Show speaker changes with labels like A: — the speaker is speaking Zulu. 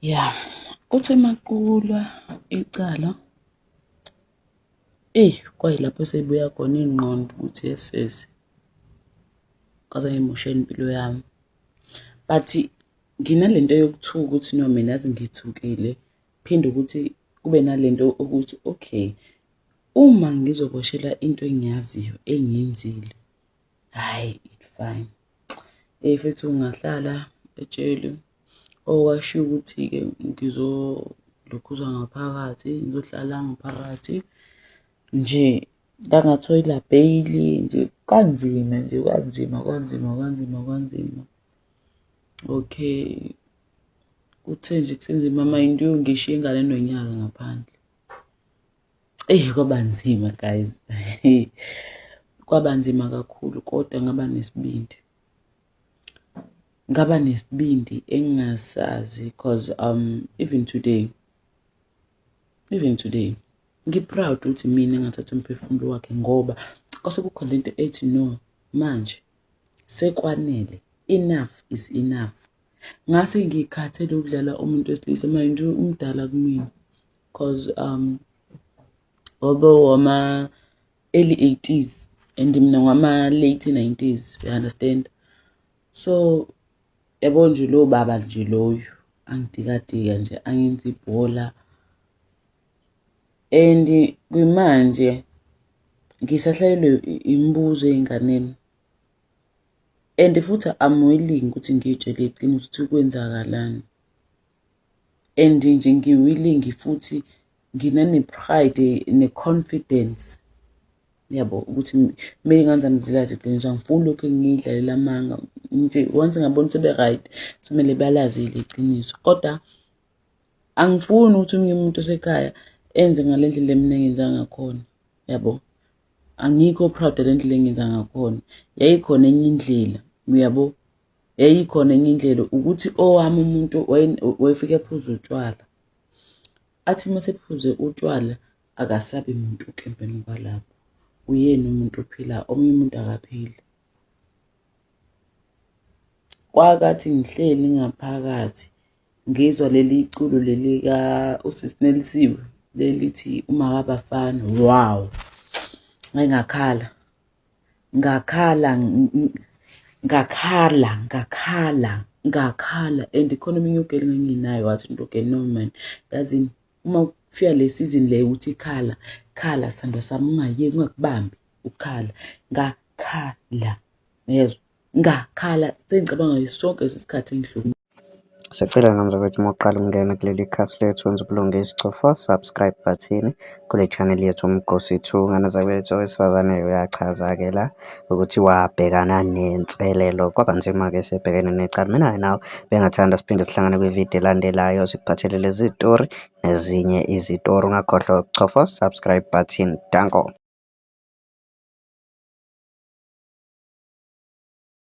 A: Ya, kuthe makuqulwa icala, eyi kwayilapho seyibuya khona ingqondo ukuthi yesesi ngaze ngimoshela impilo yami. But nginalento yokuthuka ukuthi no mina yazi ngithukile, phinde ukuthi kube nalento ukuthi okay, uma ngizoboshelwa into engiyaziyo engiyenzile, hhayi it's fine. Eyi mfethu ungahlala ejele okwashiwo ukuthi-ke ngizolokhuza ngaphakathi, ngizohlala ngaphakathi nje ngangathola bheyili nje kwanzima nje kwanzima kwanzima kwanzima kwanzima. Okay, kuthe nje kusenzima mind you ngishiye ingane enonyaka ngaphandle. Eyi kwaba nzima guys, kwaba nzima kakhulu kodwa ngaba nesibindi. Ngaba nesibindi engingasazi cause even today, even today ngi-proud ukuthi mina engathatha umphefumulo wakhe ngoba kwase kukhona lento ethi no manje sekwanele, enough is enough. Ngase ngikhathele ukudlala umuntu wesilisa mind you umdala kumina cause ngoba wama-early 80s and mina ngwama-late 90s, you understand? So yabo nje lo baba nje loyo angidikadika nje angenza ibhola and kwimanje ngisahlalelwe imibuzo ey'nganeni and futhi I'm willing ukuthi ngiy'tshele iqiniso ukuthi kwenzakalani and nje ngi-willing futhi nginane-pride ne-confidence yabo ukuthi kumele iy'ngane zami zilazi iqiniso. Angifuni lokhu ngiy'dlalela amanga nje, once ngabona sebe-right kumele balazile iqiniso, kodwa angifuni ukuthi omunye umuntu osekhaya enze ngale ndlela mina engenza ngakhona yabo. Angikho proud ngale ndlela engenza ngakhona, yayikhona enye indlela uyabo, yayikhona enye indlela ukuthi owami umuntu wayefika ephuze utshwala, athi uma sephuze utshwala akasabi muntu-ke emveni kwalapho, uyena umuntu ophilayo, omunye umuntu akaphili. Kwakathi ngihleli ngaphakathi ngizwa leli culo leli ka usisi Nelisiwe lelithi uMakabafana, wow, ngake ngakhala, ngakhala, ngakhala, ngakhala, ngakhala and khona omunye ugeli enganginaye wathi into okay no man, yazini uma kufika le season le uthi khala, khala sithandwa sami ungayeki ungakubambi ukukhala. Ngakhala, uyezwa? Ngakhala sengicabanga sonke lesi sikhathi engihlukumezwa.
B: Siyacela ngenza ukuthi uma uqala ukungena kuleli khasi lethu wenze ubulungisa cofa subscribe button kule channel yethu Umgosi 2. Ngane zakwethu, owesifazane uyachaza-ke la ukuthi wabhekana nenselelo, kwaba nzima-ke esebhekene necala. Mina nawe bengathanda siphinde sihlangane kwividiyo elandelayo sikuphathele lezi zitori nezinye izitori. Ungakhohlwa ukuchofa subscribe button. Danko.